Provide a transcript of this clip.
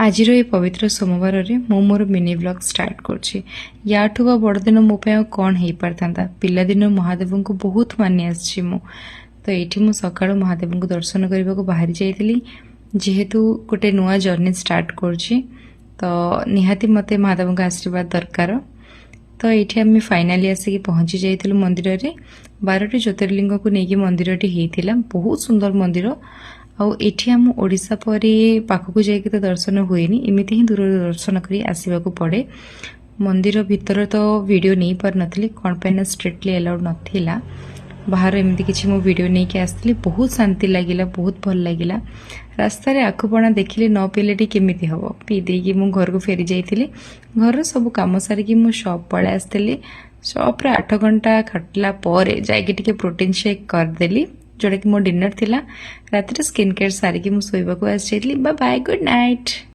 ଆଜିର ଏ ପବିତ୍ର ସୋମବାରରେ ମୁଁ ମୋର ମିନି ବ୍ଲଗ୍ ଷ୍ଟାର୍ଟ କରୁଛି। ୟାଠୁ ବା ବଡ଼ ଦିନ ମୋ ପାଇଁ ଆଉ କ'ଣ ହେଇପାରିଥାନ୍ତା? ପିଲାଦିନରୁ ମହାଦେବଙ୍କୁ ବହୁତ ମାନି ଆସିଛି ମୁଁ। ତ ଏଇଠି ମୁଁ ସକାଳୁ ମହାଦେବଙ୍କୁ ଦର୍ଶନ କରିବାକୁ ବାହାରି ଯାଇଥିଲି। ଯେହେତୁ ଗୋଟେ ନୂଆ ଜର୍ଣ୍ଣି ଷ୍ଟାର୍ଟ କରୁଛି, ତ ନିହାତି ମୋତେ ମହାଦେବଙ୍କ ଆଶୀର୍ବାଦ ଦରକାର। ତ ଏଇଠି ଆମେ ଫାଇନାଲି ଆସିକି ପହଞ୍ଚି ଯାଇଥିଲୁ ମନ୍ଦିରରେ। 12ଟି ଜ୍ୟୋତିର୍ଲିଙ୍ଗକୁ ନେଇକି ମନ୍ଦିରଟି ହେଇଥିଲା। ବହୁତ ସୁନ୍ଦର ମନ୍ଦିର। ଆଉ ଏଠି ଆମ ଓଡ଼ିଶା ପରି ପାଖକୁ ଯାଇକି ତ ଦର୍ଶନ ହୁଏନି, ଏମିତି ହିଁ ଦୂରରୁ ଦର୍ଶନ କରି ଆସିବାକୁ ପଡ଼େ। ମନ୍ଦିର ଭିତରେ ତ ଭିଡ଼ିଓ ନେଇପାରିନଥିଲି, କ'ଣ ପାଇଁ ନା ଷ୍ଟ୍ରିକ୍ଟଲି ଆଲାଉଡ୍ ନଥିଲା। ବାହାର ଏମିତି କିଛି ମୁଁ ଭିଡ଼ିଓ ନେଇକି ଆସିଥିଲି। ବହୁତ ଶାନ୍ତି ଲାଗିଲା, ବହୁତ ଭଲ ଲାଗିଲା। ରାସ୍ତାରେ ଆଖୁପଣା ଦେଖିଲେ ନ ପିଇଲେ ଟିକେ କେମିତି ହେବ? ପିଇ ଦେଇକି ମୁଁ ଘରକୁ ଫେରି ଯାଇଥିଲି। ଘରର ସବୁ କାମ ସାରିକି ମୁଁ ସପ୍ ପଳେଇ ଆସିଥିଲି। ସପ୍ରେ 8 ଘଣ୍ଟା ଖଟିଲା ପରେ ଯାଇକି ଟିକେ ପ୍ରୋଟିନ୍ ସେକ୍ କରିଦେଲି, ଯେଉଁଟାକି ମୋ ଡିନର୍ ଥିଲା। ରାତିରେ ସ୍କିନ୍ କେୟାର ସାରିକି ମୁଁ ଶୋଇବାକୁ ଆସିଯାଇଥିଲି। Bye bye, good night.